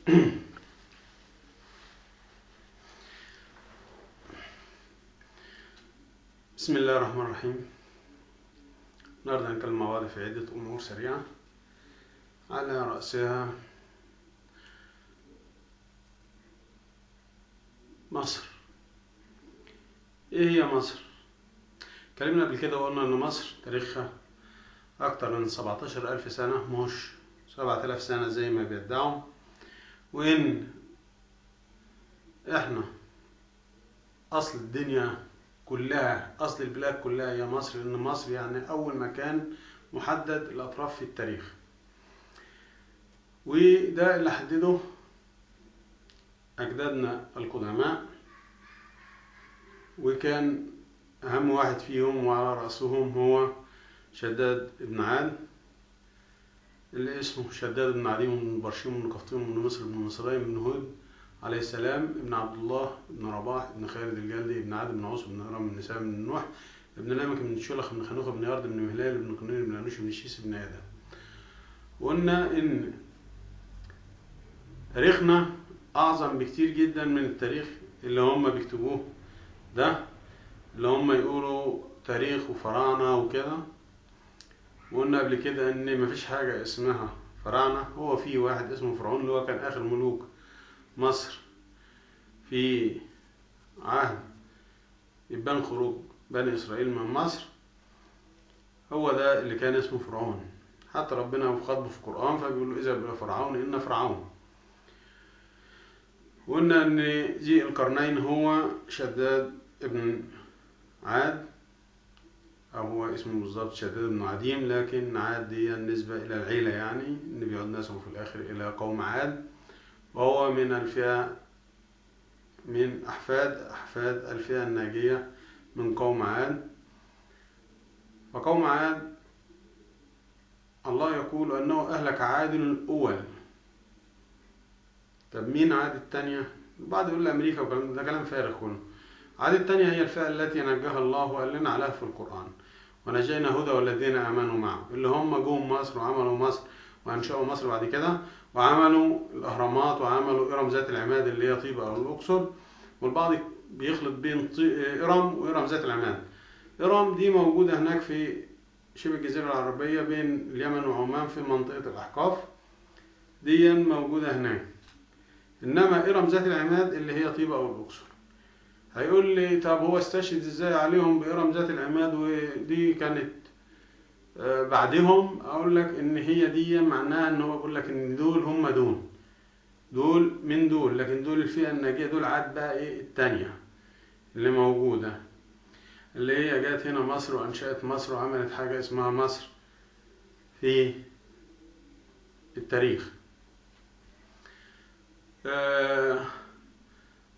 بسم الله الرحمن الرحيم. النهارده هنتكلم مع بعض في عدة أمور سريعة، على رأسها مصر. إيه هي مصر؟ اتكلمنا قبل كده وقلنا إن مصر تاريخها أكتر من 17,000 سنة، مش 7,000 سنة زي ما بيدعوا، وإن إحنا أصل الدنيا كلها، أصل البلاد كلها هي مصر، لأن مصر يعني أول مكان محدد الأطراف في التاريخ، وده اللي حدده أجدادنا القدماء، وكان أهم واحد فيهم وعلى رأسهم هو شداد بن عاد، اللي اسمه شداد بن عدي بن برشيم بن قفطيم بن مصر بن مصريم بن هود عليه السلام، ابن عبد الله ابن رباح ابن خالد الجلدي ابن عاد بن عوص بن هرم بن سام بن نوح ابن لامك بن شلخ بن خنوخ بن يارد بن مهلال بن قنين بن انوش بن شيس بن ادم. وقلنا ان تاريخنا اعظم بكتير جدا من التاريخ اللي هم بيكتبوه ده، اللي هم يقولوا تاريخ وفراعنه وكده. وقلنا قبل كده ان مفيش حاجه اسمها فراعنه، هو في واحد اسمه فرعون اللي هو كان اخر ملوك مصر في عهد إبان خروج بني إسرائيل من مصر، هو ده اللي كان اسمه فرعون. حتى ربنا خاطبه في القرآن فبيقول له اذهب إلى فرعون إن فرعون. وقلنا إن ذي القرنين هو شداد ابن عاد، أو هو اسمه بالظبط شداد بن عديم، لكن عاد دي النسبة إلى العيلة، يعني إن بيعود نسبه في الآخر إلى قوم عاد، وهو من الفئة، من أحفاد الفئة الناجية من قوم عاد. وقوم عاد الله يقول أنه أهلك عاد الأول. طب مين عاد الثانية؟ البعض يقول أمريكا وكلام ده كلام فارغ كله. عاد الثانية هي الفئة التي نجاها الله وقال لنا عليها في القرآن، ونجينا هدى والذين آمنوا معه، اللي هم جم مصر وعملوا مصر وأنشأوا مصر بعد كده، وعملوا الأهرامات وعملوا إرم ذات العماد اللي هي طيبة أو الأقصر. والبعض بيخلط بين إرم وإرم ذات العماد. إرم دي موجودة هناك في شبه الجزيرة العربية بين اليمن وعمان في منطقة الأحقاف، دي موجودة هناك. إنما إرم ذات العماد اللي هي طيبة أو الأقصر. هيقول لي طب هو استشهد إزاي عليهم بإرم ذات العماد ودي كانت بعدهم؟ اقول لك ان هي دي معناها ان هو بيقول لك ان دول هم دول من دول، لكن دول الفئه الناجيه، دول عاد بقى ايه التانية اللي موجوده، اللي هي جت هنا مصر وانشأت مصر وعملت حاجه اسمها مصر في التاريخ.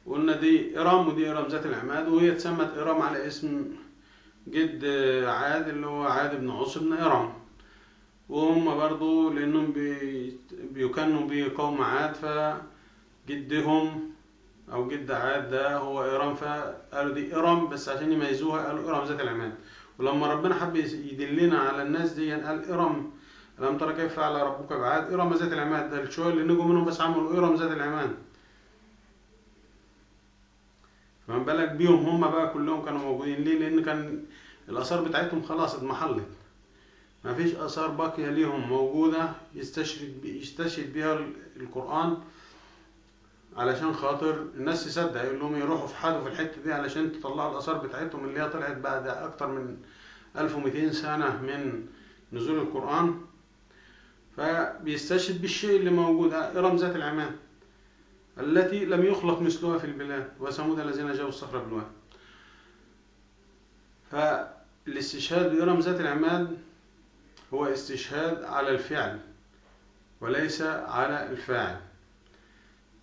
قلنا دي ارم ودي ارم ذات العماد، وهي اتسمت ارم على اسم جد عاد اللي هو عاد بن عوص بن إرم، وهم برضو لأنهم بيكنوا بقوم عاد، فجدهم أو جد عاد ده هو إرم، فقالوا دي إرم، بس عشان يميزوها قالوا إرم ذات العماد. ولما ربنا حب يدلنا على الناس دي قال إرم، ألم ترى كيف فعل ربك بعاد إرم ذات العماد. ده الشوية اللي نجوا منهم بس عملوا إرم ذات العماد، فما بالك بيهم هم بقى كلهم كانوا موجودين. ليه؟ لأن كان الآثار بتاعتهم خلاص اضمحلت، ما فيش آثار باقية ليهم موجودة يستشهد بيها القرآن علشان خاطر الناس تصدق، يقول لهم يروحوا في حاله في الحتة دي علشان تطلعوا الآثار بتاعتهم اللي هي طلعت بعد أكتر من 1200 سنة من نزول القرآن. فبيستشهد بالشيء اللي موجود، إرم ذات العماد التي لم يخلق مثلها في البلاد، وثمود الذين جاءوا الصخر بالواد. فالاستشهاد بإرم ذات العماد هو استشهاد على الفعل وليس على الفاعل،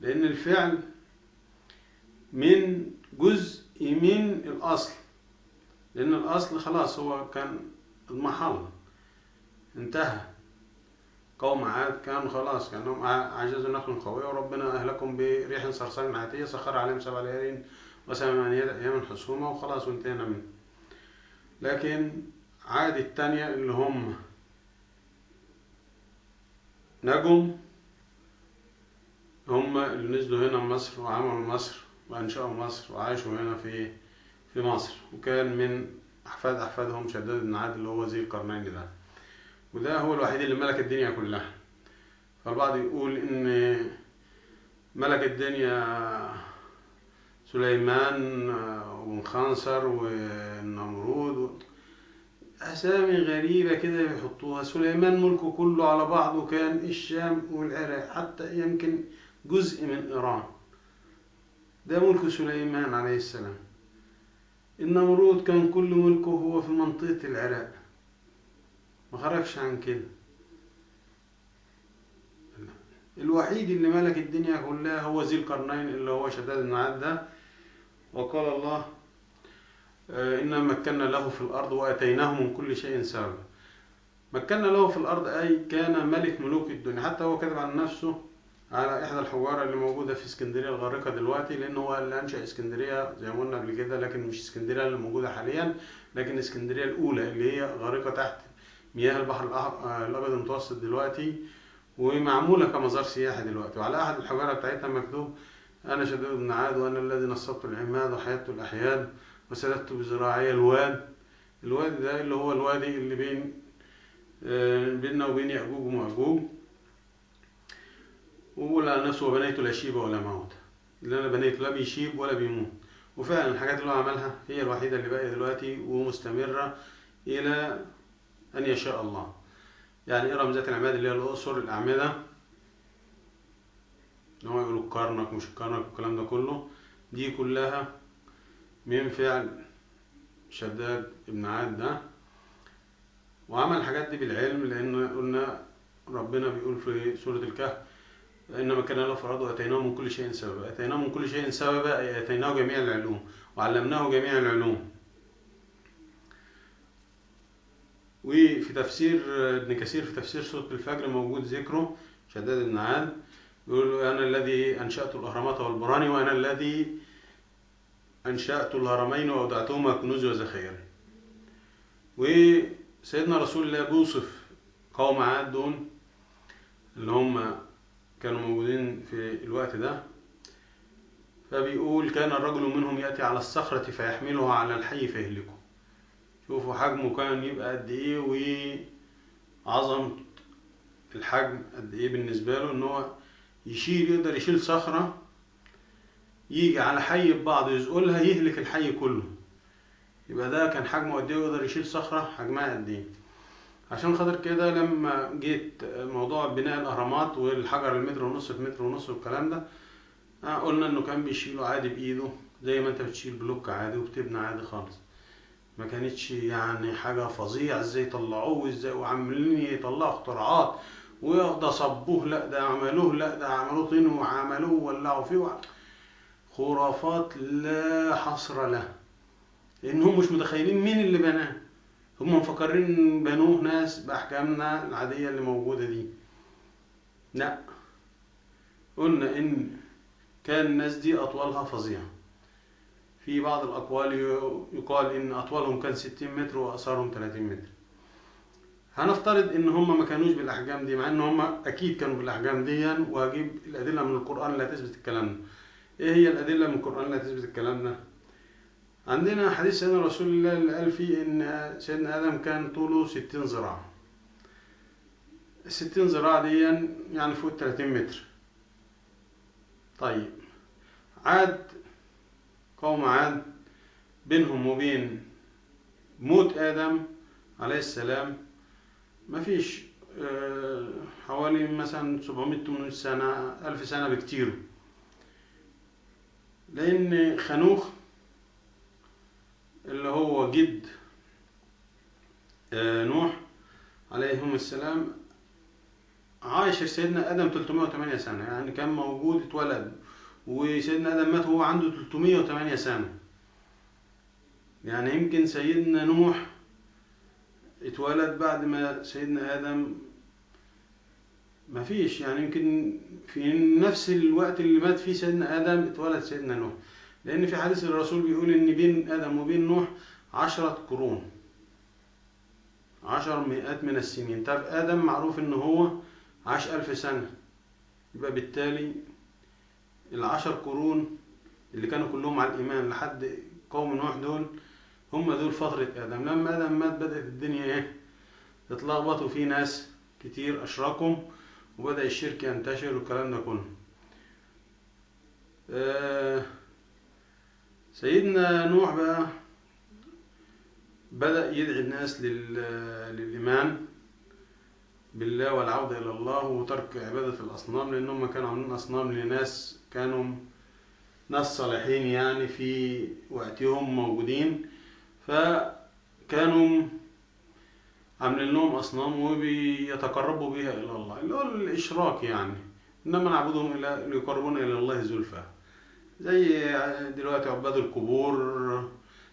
لأن الفعل من جزء من الأصل، لأن الأصل خلاص هو كان اضمحل انتهى. قوم عاد كانوا خلاص كانوا عجزوا نخل قوية، وربنا أهلكم بريح صرصر عاتية سخر عليهم 7 ليال و8 أيام حسوما، وخلاص وانتهينا منه. لكن عاد التانية اللي هم نجم هم هم اللي نزلوا هنا مصر وعملوا مصر وأنشأوا مصر وعاشوا هنا في مصر، وكان من أحفاد أحفادهم شداد بن عاد اللي هو ذي القرنين ده، وده هو الوحيد اللي ملك الدنيا كلها. فالبعض يقول إن ملك الدنيا سليمان وخنصر والنمرود، أسامي غريبة كده يحطوها. سليمان ملكه كله على بعضه كان الشام والعراق، حتى يمكن جزء من إيران، ده ملك سليمان عليه السلام. النمرود كان كل ملكه هو في منطقة العراق، ما خرجش عن كده. الوحيد اللي ملك الدنيا كلها هو ذي القرنين اللي هو شداد بن عاد ده. وقال الله إنا مكنا له في الأرض وأتيناه من كل شيء سببا. مكنا له في الأرض أي كان ملك ملوك الدنيا. حتى هو كتب عن نفسه على إحدى الحجارة اللي موجودة في اسكندرية الغارقة دلوقتي، لأن هو اللي أنشأ اسكندرية زي ما قلنا قبل كده، لكن مش اسكندرية اللي موجودة حاليا، لكن اسكندرية الأولى اللي هي غارقة تحت مياه البحر الأبيض المتوسط دلوقتي، ومعمولة كمزار سياحي دلوقتي. وعلى أحد الحجارة بتاعتها مكتوب أنا شداد بن عاد، وأنا الذي نصبت العماد وحيدت الأحياد وسددت بذراعي الواد. الوادي ده اللي هو الوادي اللي بيننا وبين يأجوج ومأجوج. وبقول على نفسه وبنيت لا شيب ولا موت، اللي أنا بنيته لا بيشيب ولا بيموت. وفعلا الحاجات اللي هو عملها هي الوحيدة اللي باقية دلوقتي ومستمرة إلى أن يشاء الله. يعني إرم ذات العماد اللي هي الأقصر، الأعمدة اللي هو يقولوا الكرنك مش الكرنك والكلام ده كله، دي كلها من فعل شداد ابن عاد ده. وعمل الحاجات دي بالعلم، لأن قلنا ربنا بيقول في سورة الكهف إنما كان له في الأرض وأتيناه من كل شيء سببا. أتيناه من كل شيء سببا أي أتيناه جميع العلوم وعلمناه جميع العلوم. وفي تفسير ابن كثير في تفسير سورة الفجر موجود ذكره شداد بن عاد، يقول أنا الذي أنشأت الأهرامات والبراني، وأنا الذي أنشأت الهرمين وأودعتهما كنوز وذخائر. وسيدنا رسول الله بيوصف قوم عاد دول اللي هم كانوا موجودين في الوقت ده، فبيقول كان الرجل منهم يأتي على الصخرة فيحملها على الحي فيهلكه. شوفوا حجمه كان يبقى قد ايه، وعظمة الحجم قد ايه بالنسبة له، ان هو يشيل، يقدر يشيل صخرة يجي على حي ببعض يزقلها يهلك الحي كله. يبقى ده كان حجمه قد ايه، ويقدر يشيل صخرة حجمها قد ايه. عشان خاطر كده لما جيت موضوع بناء الاهرامات والحجر المتر ونص في متر ونص والكلام ده، قلنا انه كان بيشيله عادي بايده زي ما انت بتشيل بلوك عادي وبتبني عادي خالص. ما كانتش يعني حاجة فظيعة ازاي طلعوه وازاي، وعمالين يطلعوا اختراعات، وده صبوه، لا ده عملوه، لا ده عملوه طين وعملوه وولعوا فيه، خرافات لا حصر لها، لانهم مش متخيلين مين اللي بناه. هم مفكرين بنوه ناس باحجامنا العادية اللي موجودة دي. لا، قلنا ان كان الناس دي اطوالها فظيعة. في بعض الأقوال يقال إن أطوالهم كان 60 متر وأقصارهم 30 متر. هنفترض إن هم ما كانوش بالأحجام دي، مع إن هم أكيد كانوا بالأحجام دي، وهجيب الأدلة من القرآن اللي هتثبت الكلام ده. إيه هي الأدلة من القرآن اللي هتثبت الكلام ده؟ عندنا حديث سيدنا رسول الله اللي قال فيه إن سيدنا آدم كان طوله 60 ذراع. 60 ذراع دي يعني فوق 30 متر. طيب عاد، قوم عاد بينهم وبين موت آدم عليه السلام مفيش حوالي مثلا 700-800 سنة، 1000 سنة بكتير. لأن خنوخ اللي هو جد نوح عليهم السلام عايش سيدنا آدم 308 سنة، يعني كان موجود اتولد، وسيدنا آدم مات وهو عنده 308 سنة. يعني يمكن سيدنا نوح اتولد بعد ما سيدنا آدم مفيش، يعني يمكن في نفس الوقت اللي مات فيه سيدنا آدم اتولد سيدنا نوح، لأن في حديث الرسول بيقول إن بين آدم وبين نوح 10 قرون، 10 مئات من السنين. طب آدم معروف إن هو عاش 1000 سنة، يبقى بالتالي ال10 قرون اللي كانوا كلهم على الإيمان لحد قوم نوح، دول هم دول فترة آدم. لما آدم مات بدأت الدنيا إيه؟ تتلخبط، وفي ناس كتير أشركوا وبدأ الشرك ينتشر والكلام ده كله. سيدنا نوح بقى بدأ يدعي الناس للإيمان بالله والعودة إلى الله وترك عبادة الأصنام، لأنهم كانوا عاملين أصنام لناس كانوا ناس صالحين يعني في وقتهم موجودين، فكانوا عاملين لهم أصنام وبيتقربوا بها إلى الله، اللي هو الإشراك يعني، إنما نعبدهم إلى ليقربونا إلى الله زلفى، زي دلوقتي عباد القبور،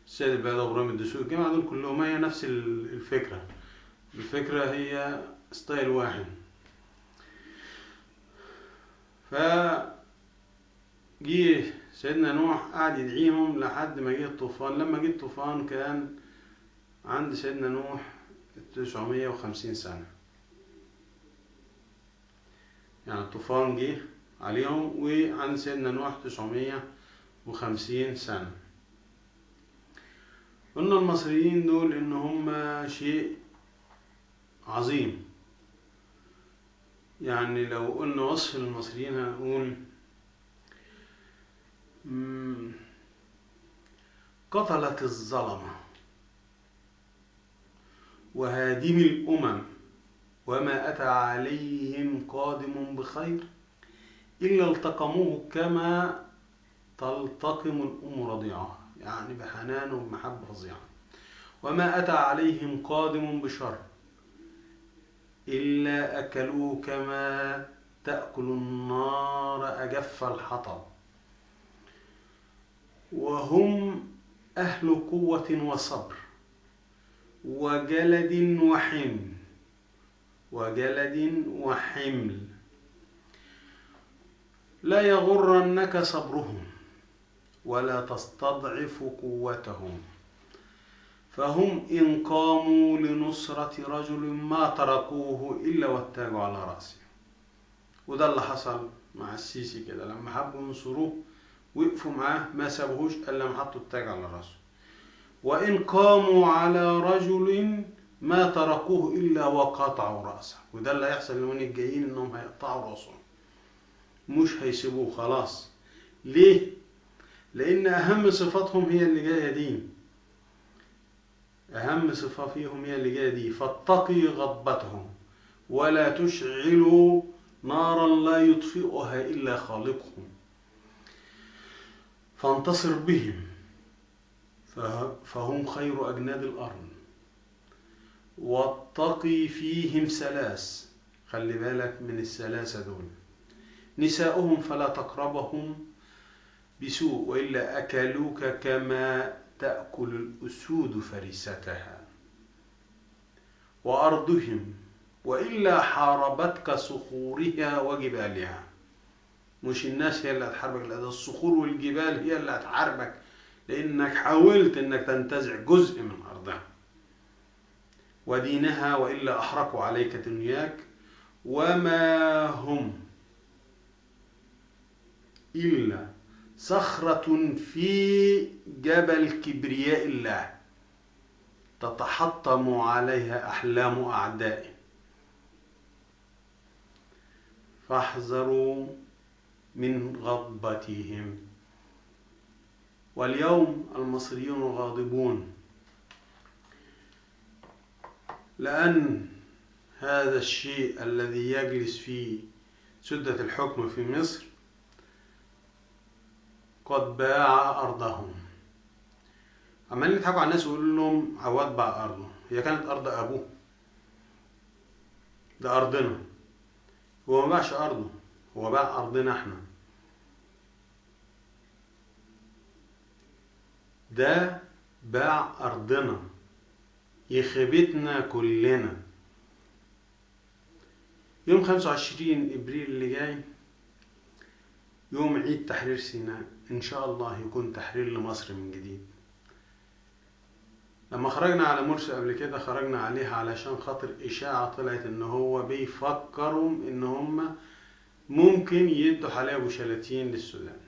السيد البدوي، إبراهيم الدسوقي، الجماعة دول كلهم هي نفس الفكرة، الفكرة هي style واحد. فجيه سيدنا نوح قعد يدعيهم لحد ما جه الطوفان. لما جه الطوفان كان عند سيدنا نوح 950 سنة، يعني الطوفان جه عليهم وعند سيدنا نوح 950 سنة. قلنا المصريين دول إن هم شيء عظيم، يعني لو قلنا وصف المصريين هنقول قتلت الظلمة وهادم الأمم وما أتى عليهم قادم بخير إلا التقموه كما تلتقم الأم رضيعها، يعني بحنان وبمحبة فظيعة. وما أتى عليهم قادم بشر إلا أكلوه كما تأكل النار أجف الحطب. وهم أهل قوة وصبر وجلد وحمل، وجلد وحمل، لا يغرنك صبرهم ولا تستضعف قوتهم، فهم إن قاموا لنصرة رجل ما تركوه إلا والتاج على رأسه. وده اللي حصل مع السيسي كده، لما حبوا ينصروه وقفوا معاه ما سابوهوش إلا ما حطوا التاج على رأسه. وإن قاموا على رجل ما تركوه إلا وقطعوا رأسه، وده اللي هيحصل اليومين الجايين، إنهم هيقطعوا رأسه مش هيسيبوه خلاص. ليه؟ لأن أهم صفاتهم هي اللي جاية دي، أهم صفة فيهم هي اللي جاية دي، فاتقي غضبتهم ولا تشعلوا نارا لا يطفئها إلا خالقهم، فانتصر بهم فهم خير أجناد الأرض. واتقي فيهم ثلاث، خلي بالك من الثلاثة دول، نساؤهم فلا تقربهم بسوء وإلا أكلوك كما تأكل الأسود فريستها، وأرضهم وإلا حاربتك صخورها وجبالها. مش الناس هي اللي هتحاربك، لا ده الصخور والجبال هي اللي هتحاربك، لأنك حاولت أنك تنتزع جزء من أرضها. ودينها وإلا أحرقوا عليك دنياك، وما هم إلا صخرة في جبل كبرياء الله تتحطم عليها أحلام أعدائه، فاحذروا من غضبتهم. واليوم المصريون غاضبون، لأن هذا الشيء الذي يجلس في سدة الحكم في مصر قد باع أرضهم. عمالين يضحكوا على الناس ويقولوا لهم عواد باع أرضه، هي كانت أرض أبوه، ده أرضنا، هو ما باعش أرضه، هو باع أرضنا احنا. ده باع أرضنا، يخيبتنا كلنا. يوم 25 إبريل اللي جاي يوم عيد تحرير سيناء، إن شاء الله يكون تحرير لمصر من جديد. لما خرجنا على مرسي قبل كده خرجنا عليها علشان خاطر إشاعة طلعت إن هو بيفكروا إن هم ممكن يدوا حلايب وشلاتين للسودان.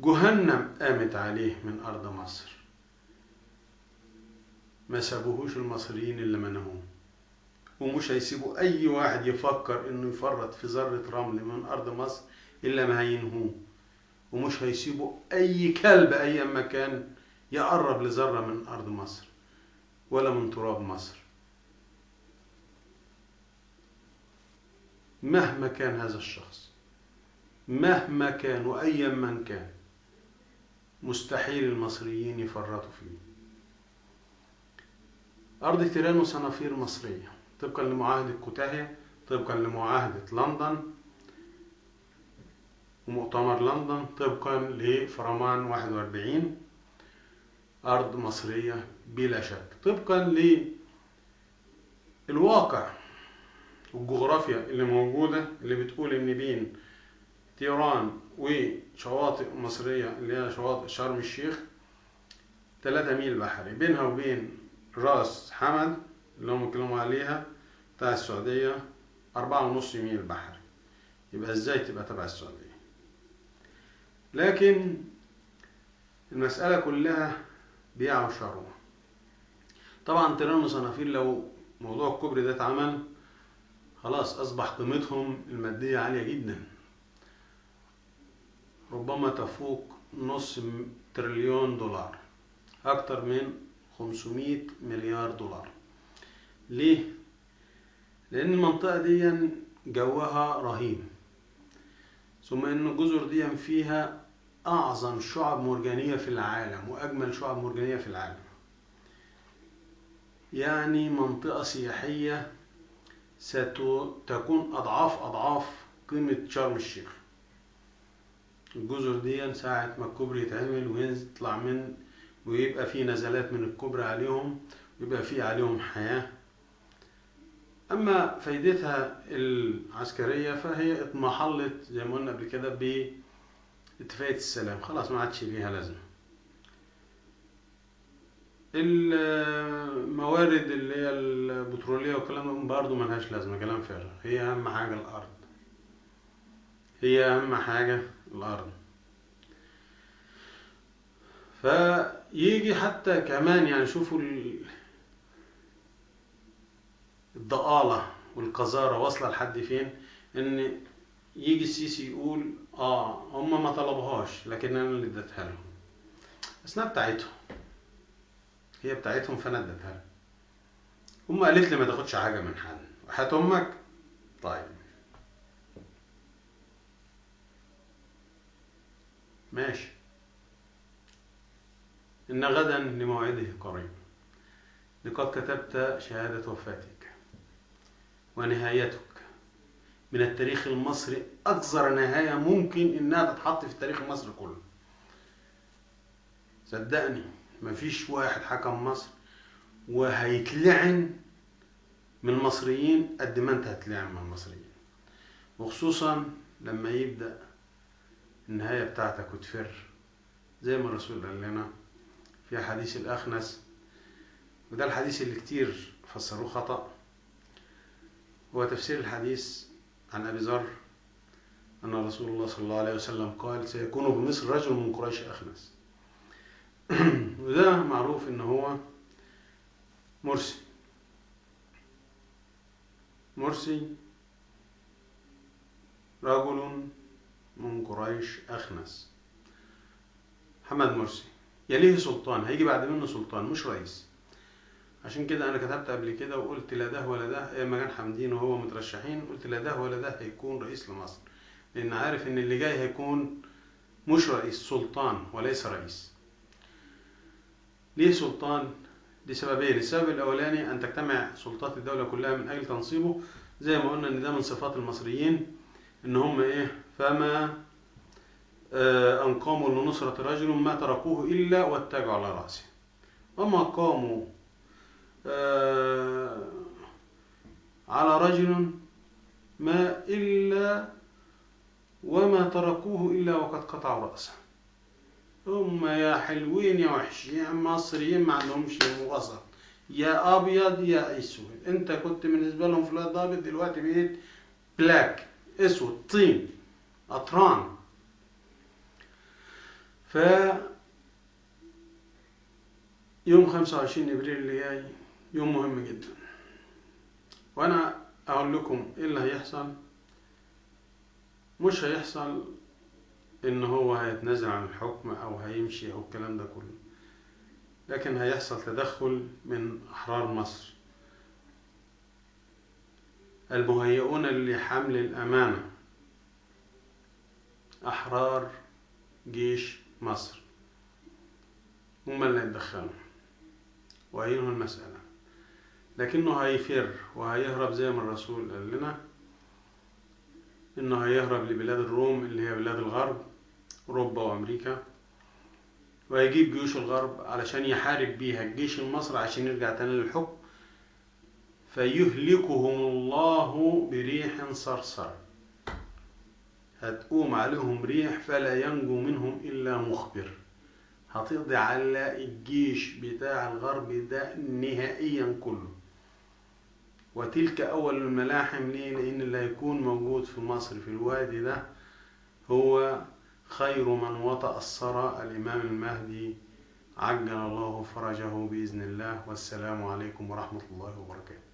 جهنم قامت عليه من أرض مصر، ما سابوهوش المصريين اللي منعوه، ومش هيسيبوا أي واحد يفكر إنه يفرط في ذرة رمل من أرض مصر إلا ما هينهوه، ومش هيسيبوا أي كلب أي مكان يقرب لذرة من أرض مصر ولا من تراب مصر مهما كان هذا الشخص، مهما كان وأيا من كان، مستحيل المصريين يفرطوا فيه. أرض تيران وصنافير مصرية طبقا لمعاهدة كوتاهية، طبقا لمعاهدة لندن ومؤتمر لندن، طبقا لفرمان 41، أرض مصرية بلا شك، طبقا للواقع والجغرافيا اللي موجودة اللي بتقول إن بين تيران وشواطئ مصرية اللي هي شواطئ شرم الشيخ 3 ميل بحري، بينها وبين راس حمد اللي هم بيتكلموا عليها بتاع السعودية 4.5 ميل بحري. يبقى ازاي تبقى تبع السعودية؟ لكن المسألة كلها بيع وشروع. طبعا تيران وصنافير لو موضوع الكوبري ده اتعمل خلاص أصبح قيمتهم المادية عالية جدا، ربما تفوق 0.5 تريليون دولار، أكتر من 500 مليار دولار. ليه؟ لأن المنطقة دي جوها رهيب، ثم إن الجزر دي فيها أعظم شعب مرجانية في العالم وأجمل شعب مرجانية في العالم، يعني منطقة سياحية ستكون أضعاف أضعاف قيمة شرم الشيخ. الجزر دي ساعة ما الكوبري يتعمل ويطلع من ويبقى في نزلات من الكوبري عليهم ويبقى في عليهم حياة. أما فايدتها العسكرية فهي اضمحلت زي ما قلنا قبل كده باتفاقية السلام، خلاص ما عادش ليها لازمة. الموارد اللي هي البترولية والكلام ده برضه ملهاش لازمة، كلام فارغ. هي أهم حاجة الأرض، هي أهم حاجة الأرض. فيجي حتى كمان يعني شوفوا الضآلة والقذارة واصلة لحد فين، إن يجي السيسي يقول هما ما طلبوهاش لكن أنا اللي اديتها لهم، بس أنا بتاعتهم، هي بتاعتهم فأنا اديتها لهم. أمي قالت لي ما تاخدش حاجة من حد، وحياة أمك. طيب ماشي، إن غدا لموعده قريب، لقد كتبت شهادة وفاتك ونهايتك من التاريخ المصري، أقذر نهاية ممكن إنها تتحط في التاريخ المصري كله. صدقني مفيش واحد حكم مصر وهيتلعن من المصريين قد ما أنت هتلعن من المصريين، وخصوصا لما يبدأ النهاية بتاعتك وتفر زي ما الرسول قال لنا في حديث الأخنس، وده الحديث اللي كتير فسروه خطأ. هو تفسير الحديث عن أبي ذر أن رسول الله صلى الله عليه وسلم قال: سيكون بمصر رجل من قريش أخنس. وده معروف إن هو مرسي. مرسي رجل من قريش أخنس، محمد مرسي، يليه سلطان، هيجي بعد منه سلطان مش رئيس. عشان كده أنا كتبت قبل كده وقلت لا ده ولا ده، أيام ما كان حمدين وهو مترشحين قلت لا ده ولا ده هيكون رئيس لمصر، لأن عارف إن اللي جاي هيكون مش رئيس، سلطان وليس رئيس. ليه سلطان؟ لسببين. السبب الأولاني أن تجتمع سلطات الدولة كلها من أجل تنصيبه، زي ما قلنا إن ده من صفات المصريين إن هم إيه، فما أن قاموا لنصرة رجل ما تركوه إلا واتجعوا على رأسه، وما قاموا على رجل ما إلا وما تركوه إلا وقد قطعوا رأسه. هم يا حلوين يا وحشين، يا مصريين ما عندهمش وسط، يا ابيض يا اسود. انت كنت بالنسبه لهم في الوقت ده ابيض، دلوقتي بقيت black، اسود، طين، قطران. ف يوم 25 ابريل اللي جاي يوم مهم جدا، وانا اقول لكم ايه اللي هيحصل. مش هيحصل ان هو هيتنازل عن الحكم او هيمشي او الكلام ده كله، لكن هيحصل تدخل من احرار مصر المهيئون لحمل الامانة، احرار جيش مصر هم اللي هيتدخلوا وهينهوا المسألة. لكنه هيفر وهيهرب زي ما الرسول قال لنا انه هيهرب لبلاد الروم اللي هي بلاد الغرب، اوروبا وامريكا، وهيجيب جيوش الغرب علشان يحارب بيها الجيش المصري عشان يرجع تاني للحكم. فيهلكهم الله بريح صرصر، هتقوم عليهم ريح فلا ينجو منهم إلا مخبر، هتقضي على الجيش بتاع الغرب ده نهائيا كله. وتلك أول الملاحم. ليه؟ لأن اللي هيكون موجود في مصر في الوادي ده هو خير من وطأ الثرى، الإمام المهدي عجل الله فرجه بإذن الله. والسلام عليكم ورحمة الله وبركاته.